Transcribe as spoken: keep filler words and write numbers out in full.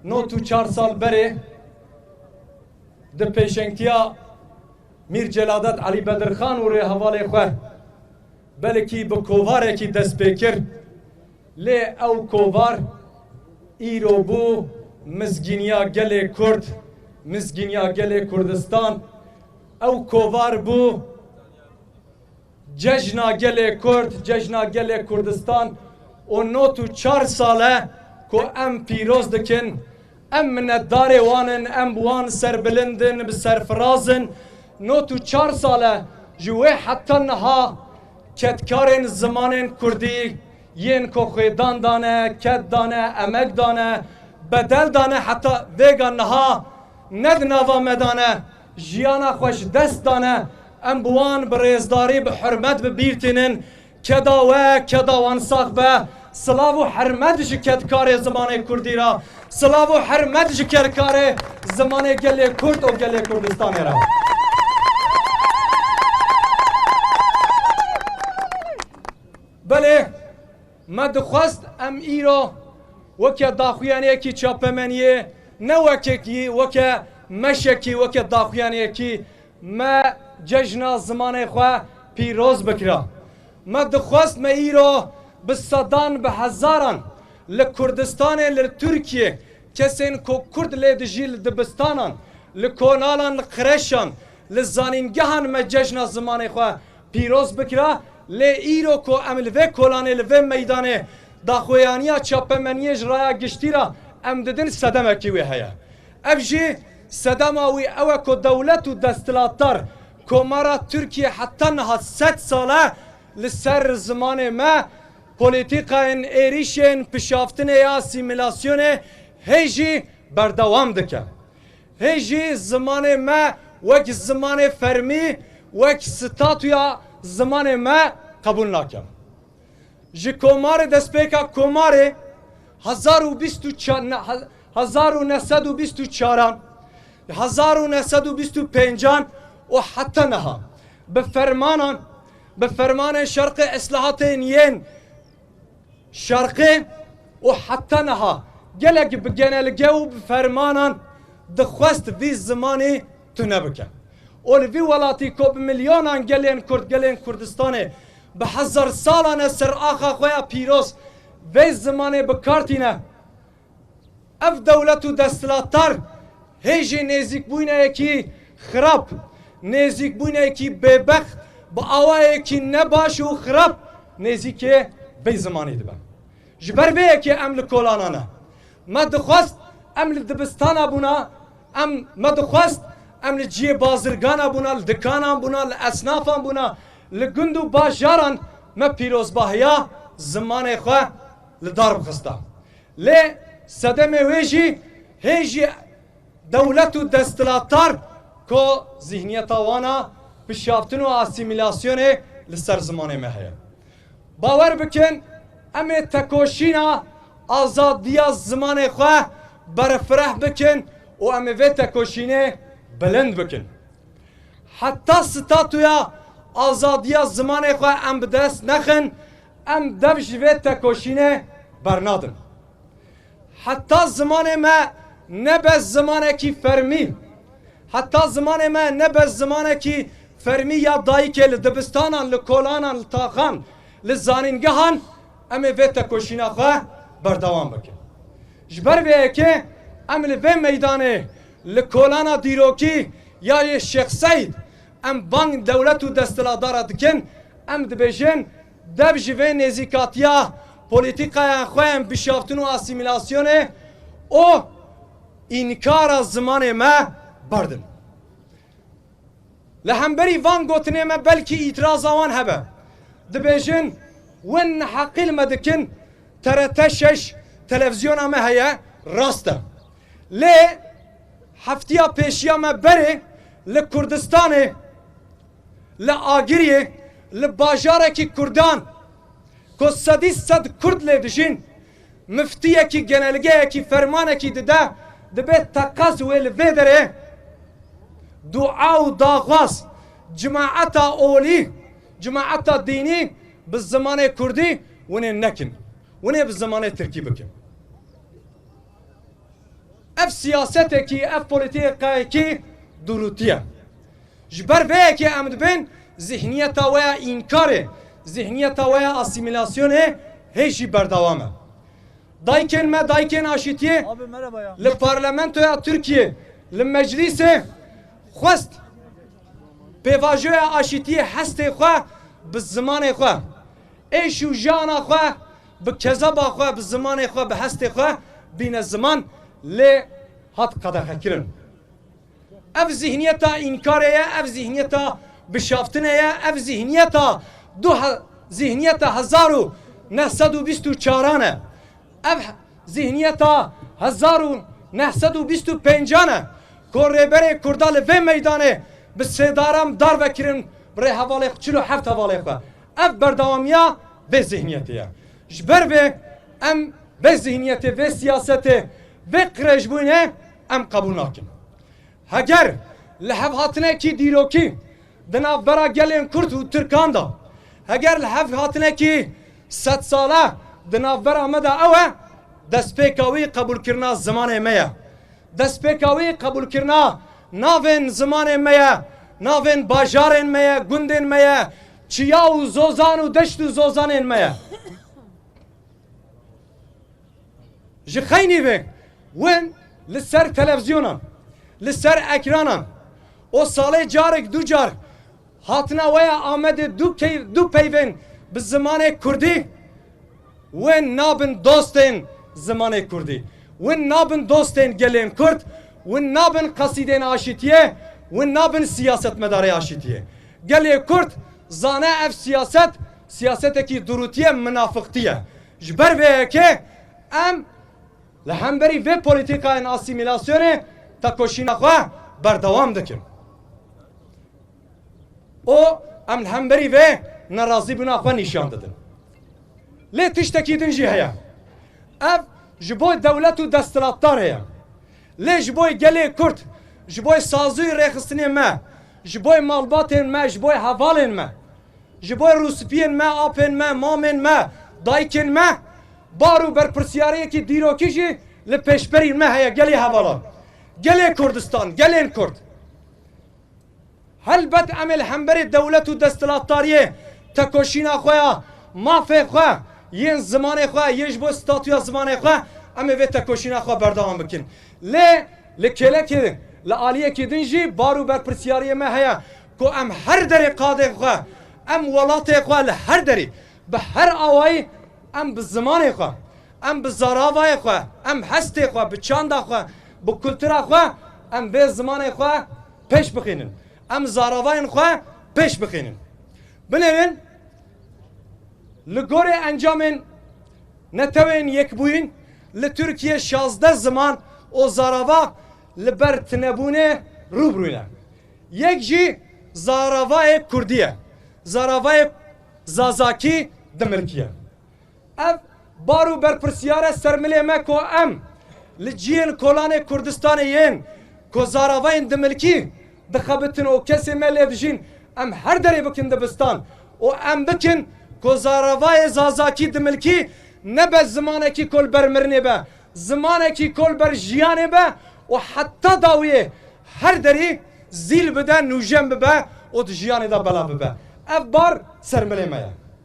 Not û çar sal berê di pêşengtiya Mîr Celadet Elî Bedirxan û rêhevalê xwe belkî bi kovarekî dest pê kir. Lê ew kovar îro bû mizgîniya gelê Kurd, mizgîniya gelê Kurdistan. Ew kovar bû cejna gelê Kurd, cejna gelê Kurdistan û not û çar sal e ku em pîroz dikin. Em minetdarê wan in, em bi wan serbilind in, bi serfiraz in. Not û çar sal e ji wê heta niha kedkarên zimanên kurdî yên ku xwêdan dane, ked dane, emek dane, bedel dane, heta vêga niha ne di nava me dane, jiyana xwe ji dest dane. Em bi wan bi rêzdarî, bi hurmet bi bîr tînin. Keda we, keda wan sax be. Silav û hermet ji kedkarê zimanê kurdî re. Silav û hermet ji kedkarê zimanê gelê Kurd û gelê Kurdistanê re. Belê, me dixwest em îro weke daxuyaniyekî çapemeniyê, ne wekekî, weke meşekî, weke daxuyaniyekî me cejna zimanê xwe pîroz bikira. Me dixwest me îro bi sedan, bi hezaran li Kurdistanê, li Tirkiyê, kesên ku Kurd lê dijî li dibistanan, li konalan, li kreşan, li zanîngehan me cejna zimanê xwe pîroz bikira. Lê îro ku em li vê kolanê, li vê meydanê daxuyaniya çapemeniyê ji raya giştî re em didin, sedemekî wê heye. Ev jî sedema wî ew e ku dewlet û desthilatdar Komara Tirkiye heta niha sed sal e li ser zimanê me polîtîkayên êrîşên pişaftinê ya asîmîlasyonê hê jî berdewam dike. Hê jî zimanê me wek zimanê fermî, wek statûya zimanê me qebûl nake. Ji komarê, destpêka komarê hezar û bîst û çar, ne, he-, hezar û neh sed û bîst û çaran, hezar û neh sed û bîst û pêncan û heta niha bi fermanan, bi fermanên şerqê, islahatên yên şerqê û heta niha gelek bi genelge û bi fermanan dixwest vî zimanî tune bike. Û li vî welatî ku bi milyonan gelên Kurd, gelên Kurdistanê bi hezar salan e ser axa xwe ya pîroz vê zimanê bi kar tîne. Ev dewlet û desthilatdar hê jî nêzîkbûneyekî xirab, nêzîkbûneyekî bêbext, bi awayekî nebaş û xirab nêzîkê vê zimanî dibe. Ji ber vê yekê em li kolana ne. Me dixwest em li dibistana bûna, em, me dixwest em li cihê bazirgana bûna, li dikanan bûna, li esnafan bûna, li gund û bajaran me pîrozbahiya zimanê xwe li dar bixista. Lê sedemê wê jî hê jî dewlet û desthilatdar ku zihniyeta wan a pişaftin û asîmîlasyonê li ser zimanê me heye. Bawer bikin, em ê tekoşîna azadiya zimanê xwe berfireh bikin û em ê vê tekoşînê bilind bikin. Heta statûya azadiya zimanê xwe em bi dest nexin, em dev ji vê tekoşînê bernadin. Heta zimanê me nebe zimanekî fermî, heta zimanê me nebe zimanekî fermî ya dayikê li dibistanan, li kolanan, li taxan, li zanîngehan, em ê vê tekoşîna xwe berdewam bikin. Ji ber vê yekê em li vê meydanê, li kolana dîrokî ya yê Şêx Seîd, em bang dewlet û desthilatdara dikin, em dibêjin, dev ji vê nêzîkatiya polîtîkaya xwe yên bişaftin û asîmîlasyonê û înkara zimanê me berdin. Li hemberî van gotinê me belkî îtiraza wan hebe. Dibêjin, win neheqî li me dikin, T R T şeş televîzyona me heye, rast e. Lê heftiya pêşiya me berê li Kurdistanê, li Agiriyê, li bajarekî Kurdan ku sedî sed Kurd lê dijîn, miftiyekî, genelgeyekî, fermanekî dide, dibê teqez wê li vê derê dua û daxwaz, cimaeta olî, cimaeta dînî bi zimanê kurdî winê nekin. Winê bi zimanê tirkî bikin. Ev siyasetekî, ev polîtîkayekî durûtî ye. Ji ber vê yekê em dibên zihniyeta we ya înkarê, zihniyeta we ya asîmîlasyonê hê jî berdewam e. Dayikên me, dayikên aşîtiyê Abi, merhaba ya. Li parlamentoya Tirkiyê, li meclîsê xwest pêvajoya aşîtiyê hestê xwe bi zimanê xwe, êş û jiyana xwe bi kezeba xwe, bi zimanê xwe, bi hestê xwe bîne ziman, lê hat qedexekirin. Ev zihniyeta înkarê ye, ev zihniyeta bişaftinê ye, ev zihniyeta du he-, zihniyeta hezar û neh sed û bîst û çaran e. Ev zihniyeta hezar û neh sed û bîst û pêncan e ku rêberê Kurda li vê meydanê bi sêdaran darve kirin, bi rê hevalê çil û heft hevalê xwe. Ev berdewamiya vê zihniyetê ye. Ji ber vê em vê zihniyetê, vê siyasetê, vê qirêjbûyînê em qebûl nakin. Heger li hevhatinekî dîrokî di navbera gelên Kurd û Tirkan de, heger li hevhatinekî sedsala di navbera me de ew e, destpêka wî qebûlkirina zimanê me ye. Destpêka wî qebûlkirina navên zimanê me ye, navên bajarên me ye, gundên me ye, çiya û zozan û deşt û zozanên me ye. Ji xeynî ve win li ser televîzyonan, li ser ekranan û salê carek du car hatina we ya Amedê du key-, du peyvên bi zimanê kurdî, win nabin dostên zimanê kurdî, win nabin dostên gelên kurd, win nabin qesîdên aşîtiyê, win nabin siyasetmedarê aşîtiyê. Gelê kurd zane ev siyaset, siyasetekî durûtî ye, minafiqtî ye. Ji ber vê yekê em li hemberî vê polîtîkayên asîmîlasyonê tekoşîna xwe berdewam dikin. Û em li hemberî vê nerazîbûna xwe nîşan didin. Lê tiştekî din jî heye. Ev ji bo dewlet û desthilatdar heye. Lê ji bo gelê Kurd, ji bo sazûyê rêxistinê me, ji bo malbatên me, ji bo hevalên me, ji bo rûspiyên me, apên me, mamên me, dayikên me, bar û berpirsiyariyekî dîrokî jî li pêşberî me heye, gelê hevalan, gelê Kurdistan, gelên Kurd. Helbet em ê li hemberî dewlet û desthilatdariyê tekoşîna xwe ya mafê xwe, yên zimanê xwe, yên ji bo statûya zimanê xwe, em ê vê tekoşîna xwe berdewam bikin. Lê li kêlekê, li aliyekî din jî bar û berpirsiyariyê me heye ku em her derê qadên xwe, em welatê xwe li her derî, bi her awayî em bi zimanê xwe, em bi zaravayê xwe, em hestê xwe, bi çanda xwe, bi kultura xwe, em vê zimanê xwe pêş bixînin. Em zaravayên xwe pêş bixînin. Binêrin, li gorî encamên Netewên Yekbûyîn, li Tirkiye şazdeh ziman û zarava li ber tunebûnê rû bi rû ne. Yek jî zaravayê kurdî ye. Zaravayê zazakî dimilkiye. Ev bar û berpirsiyar e ser milê me ku em li cihên kolanê Kurdistanê yên ku zaravayên dimilkî dixebitin û kesê me lê dijîn, em her derê bikin dibistan û em bikin ku zaravayê zazakî dimilkî nebe zimanekî ku li ber mirinê be, zimanekî ku li ber jiyanê be û heta dawiyê her derî zîl bide, nûjen bibe û di jiyanê de belav bibe. Ev bar ser milê me ye.